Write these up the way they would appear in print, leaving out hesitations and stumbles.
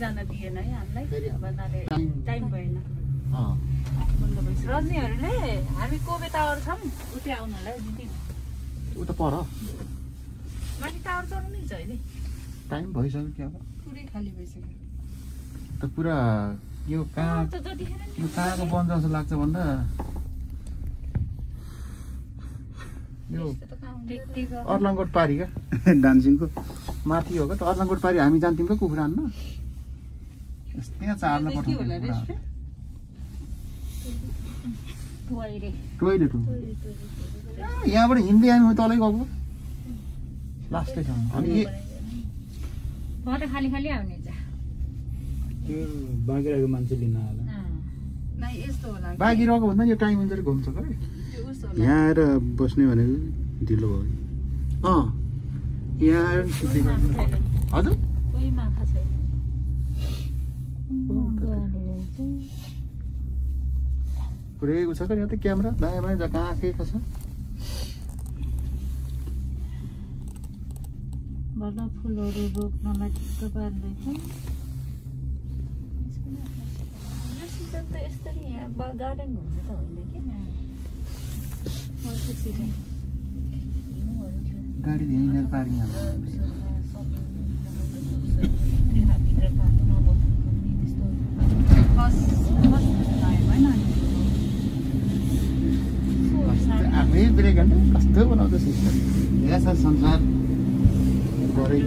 जान दिएन है हामीलाई भन्नाले टाइम भएन रजनीहरूले हामी कोबे टावर छौँ उतै आउनु होला दिदी उता पर माथि टावर चढ्नु नै छ अहिले टाइम भइसक्यो क्या अब पुरै खाली भइसक्यो त पुरा यो कहाँको बन्द जस्तो लाग्छ भन्दा यो अर्लङकोट पारी क्या डान्सिङको माथि हो क्या त अर्लङकोट पारी हामी जान्थ्यौँ क्या कुखुरा हान्न त्यहाँ चार्न पठाउँथ्यौँ टोइलेट हो यहाँबाट हिँड्दै हामी तलै गएको लास्टैसम्म अनि खाली खाली आउने बाँकिरहेको मान्छे लिन होला बाँकिरहेको भन्दा यो टाइम अनुसार घुम्छ क्या यहाँ आएर बस्ने भनेको ढिलो भयो यहाँ आएर हजुर पुरेको छ क्या यहाँ त क्यामेरा दायाँ बायाँ जहाँ कहाँ आँखेको छ फुलहरू रोप्नलाई तपाईँहरूलाई त यसरी यहाँ गार्डन घुम्नु त होइन कि गाडी हिँडेर पार्किङ आफै ब्रेक हाल्नु कस्तो बनाउँछ सिस्टम यहाँ छ संसार गरे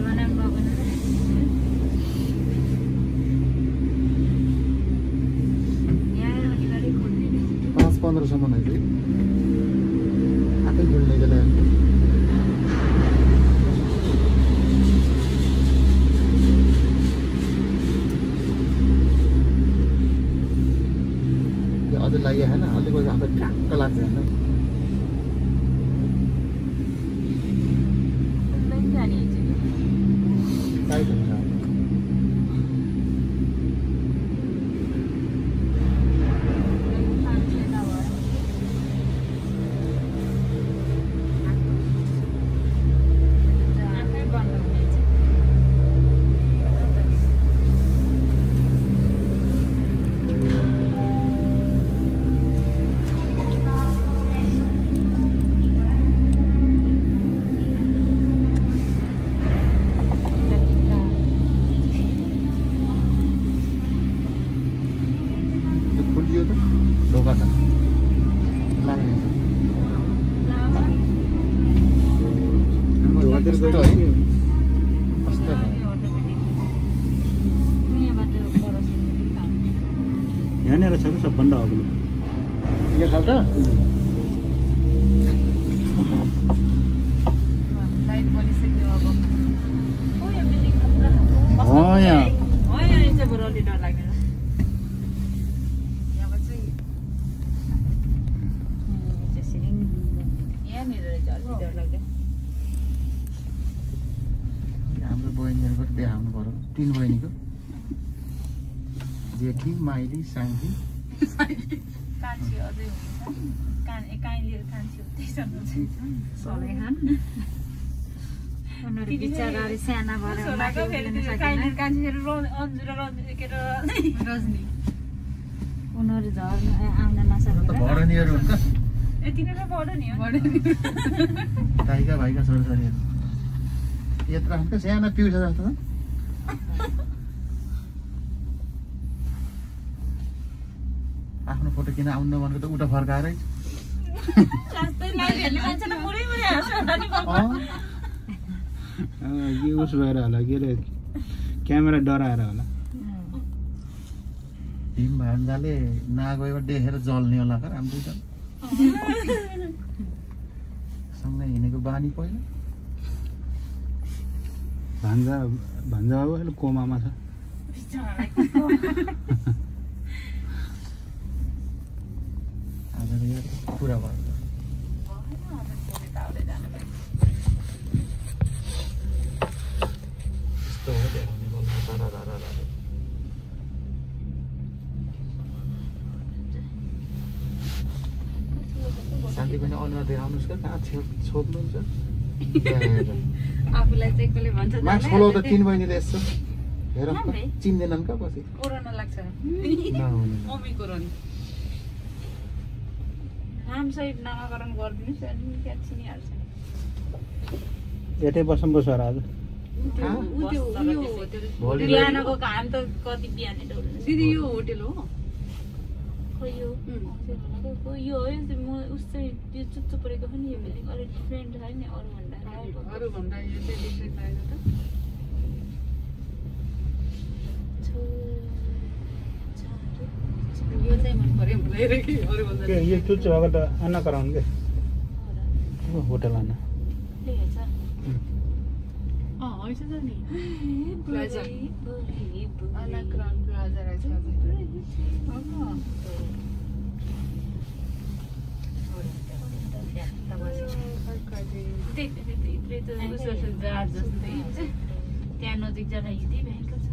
5-15 सम्म है आफै घुल्ने बेला अझ लाग्यो होइन अझै गएर आफै ट्याक्क लाग्छ होइन टाइट हुन्छ यहाँनिर छ सबभन्दा अग्लो यो खालको हाम्रो बहिनीहरूको बिहा हुनु पर्यो 3 बहिनीको जेठी माइली साङ्गी कान्छी अझै हुन्छ काइली कान्छी त्यससँग सलेहान उनीहरू बिचाराले साना भएर काइली कान्छीहरू अन्जु र रजनी उनीहरू झर्न आउन नसकेर भरनीहरू हुन्छ यतिनै भरनी हो दाइका भाइका छोराछोरीहरू यत्रो हुन्छ सानो पिउँछ जस्तो आफ्नो फोटो किन आउनु भनेको त उता फर्काएरै उस भएर होला के अरे क्यामेरा डराएर होला भीम भान्जाले नगएको देखेर जल्ने होला क्या राम्रो छ सँगै हिँडेको बानी पहिला भान्जा बाबु अहिले कोमामा छ पुरा भयो शान्ति पनि अनुहार देखाउनुहोस् क्या कहाँ छोप्नुहुन्छ आफूलाई चाहिँ कसले भन्छ छोलो त 3 बहिनीले यसो हेर चिन्दैनन् का पछि कोरोना लाग्छ नहुने मम्मी कोरोना नाम सहित नामाकरण गरिदिनुहोस् अनि त्यहाँ चिनिहाल्छ यतै बसौँ बस आज बिहानको घाम त कति बिहानै डोल्नु दिदी यो होटेल हो खोइ यो यो हो म उस्तै त्यो चुच्चो परेको पनि यो बिल्डिङ अलिक डिफ्रेन्ट छ नि अरूभन्दा यो चाहिँ डिफ्रेन्ट आएको त यो चाहिँ मन पर्यो मलाई कि अरूभन्दा के यो चुच्चो भएको त आना कराउनु के होटल आना हैछ त नि प्लाजा आना क्राउन प्लाजा रहेछ त्यहाँ नजिक जाँदा यति भ्याएको छ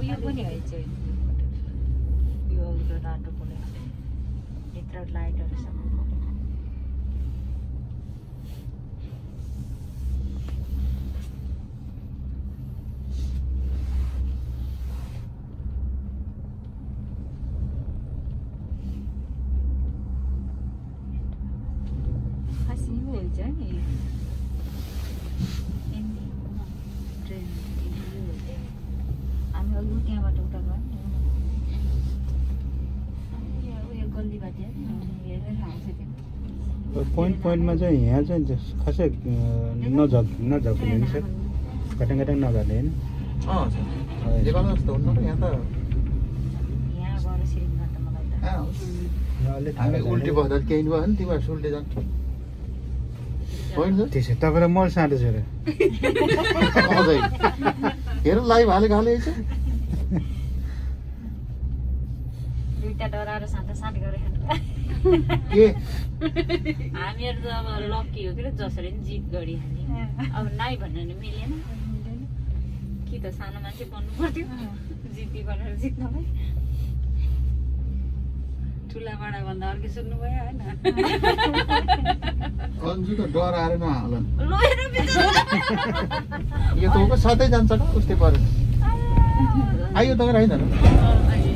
उयो पनि हैछ यो रातो पऱ्यो भित्र लाइटहरूसँग पोइन्टमा चाहिँ यहाँ चाहिँ खासै नझक्ने नि सर कटाङ नगर्ने होइन नेपालमा जस्तो हुन्न यहाँ त हामी उल्टी बस्दा केही भयो नि तिमीहरू सुल्टे जान्छ होइन त्यसै तपाईँलाई मल साँधो छ र हेर लाइभ हालेको हालेको छ दुईटा डराएर साँट गरेको के हामीहरू त अब लक्की हो कि जसरी पनि जित गरिहाल्ने अब नाइ भन्नु नि मिलेन कि त सानो मान्छे बन्नु पर्थ्यो जिती भनेर जित्नलाई ठुला बाडा भन्दा अर्कै सुन्नु भयो होइन अन्जु त डराएर नहालन यो त साथै जान्छ उस्तै पऱ्यो आयो त होइन